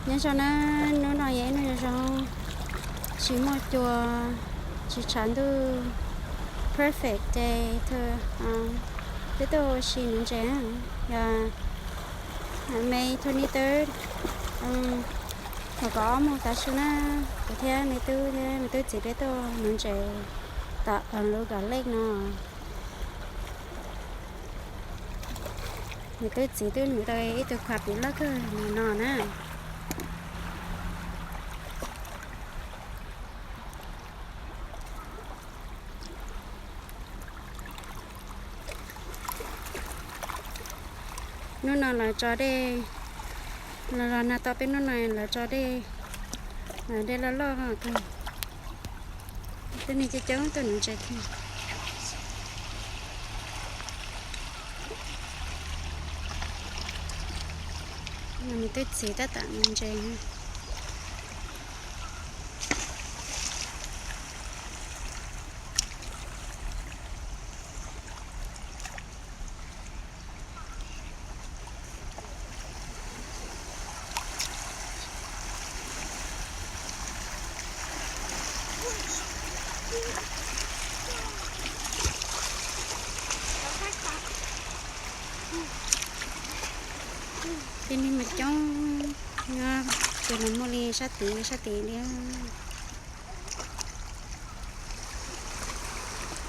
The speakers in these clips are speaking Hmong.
Nyob zoo na, hnub no yog ib hnub zoo, tsis muaj cua, tsis tshav ntuj, perfect day to, peb tuaj ua si nuv ntses, yog May twenty-third, thaum kaum ob moos tav su na, kuv thiab me tub thiab me tub txiv peb tuaj nuv ntses tom Beluga Lake no. Me tub txiv twb nuv tau ib tug carp loj kawg no na. Hnub no lawv tso dej, los los nag tau peb hnub no lawv tso dej, dej loj loj kawg. Tej neeg coob coob tuaj nuv ntses thiab. Me tub txiv tab tom nuv ntses. Tej neeg mas coob, nyob ces los muaj li sab tid sab tid li.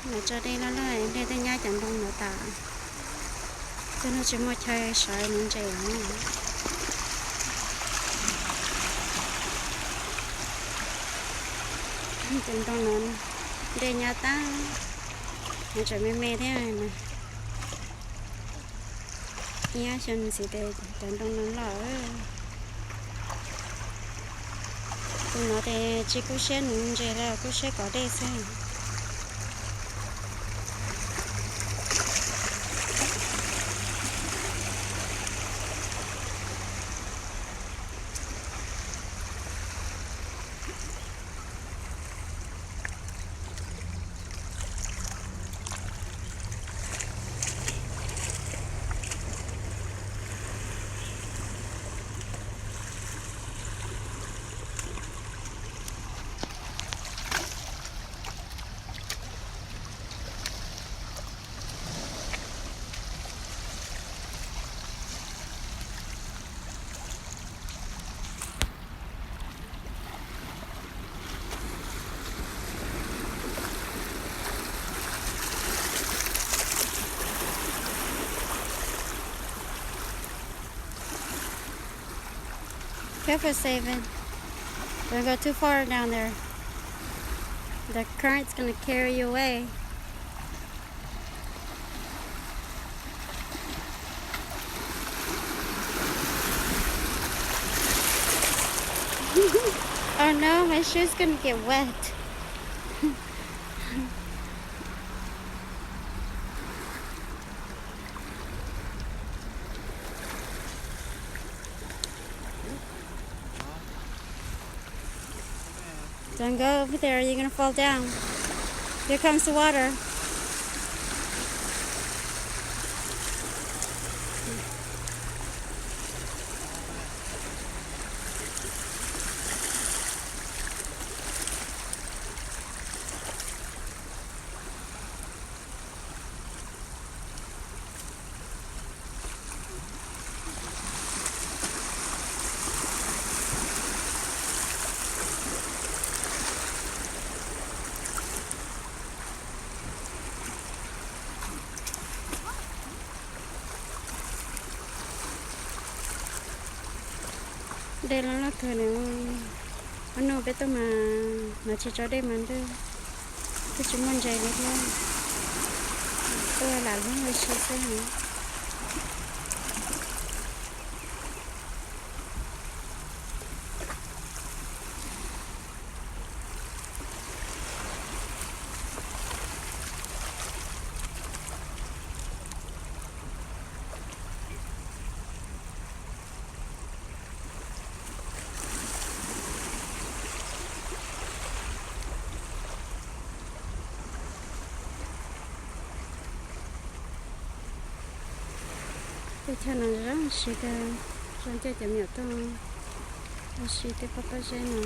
Lawv tso dej loj loj, dej twb nyab cov ntoo ntawd tas, twb tsis muaj chaw sawv nuv ntses. Cov ntoo no dej nyab tag, nws tseem me me thiab. Ib xyoo ntxiv tes cov ntoo no loj. Tus no tes tsis kub siab nuv ntses li, kub siab kov dej xwb. Careful, Saven. Don't go too far down there. The current's gonna carry you away. Oh no, my shoe's gonna get wet. Don't go over there, you're gonna fall down. Here comes the water. Dej loj loj kawg na. Ob hnub peb tuaj mas, mas tsis tso dej mas ntuj, twb tsis muaj ntses li thiab. Tuaj lam hlub ua si xwb. Tej chaw no zoo siab kawg, zoo coj cov me nyuam tuaj. Ua si tej pob pob zeb no.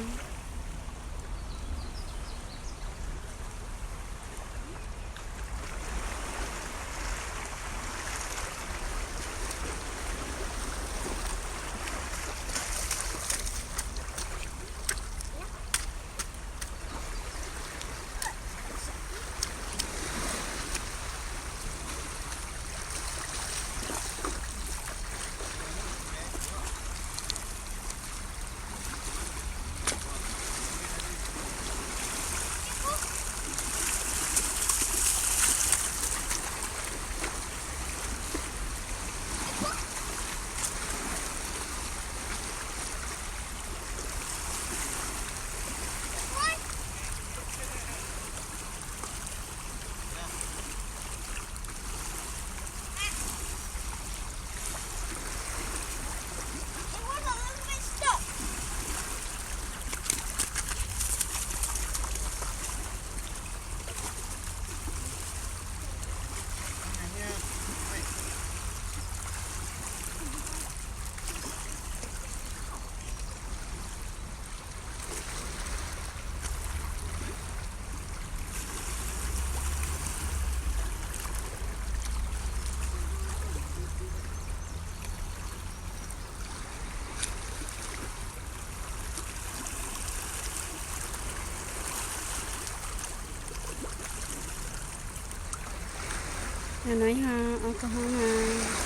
No yog ob koog hoob mas,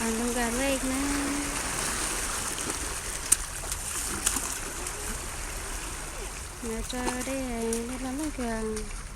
ob lub nka lej na. Nyob rau dej, dej loj loj kawg.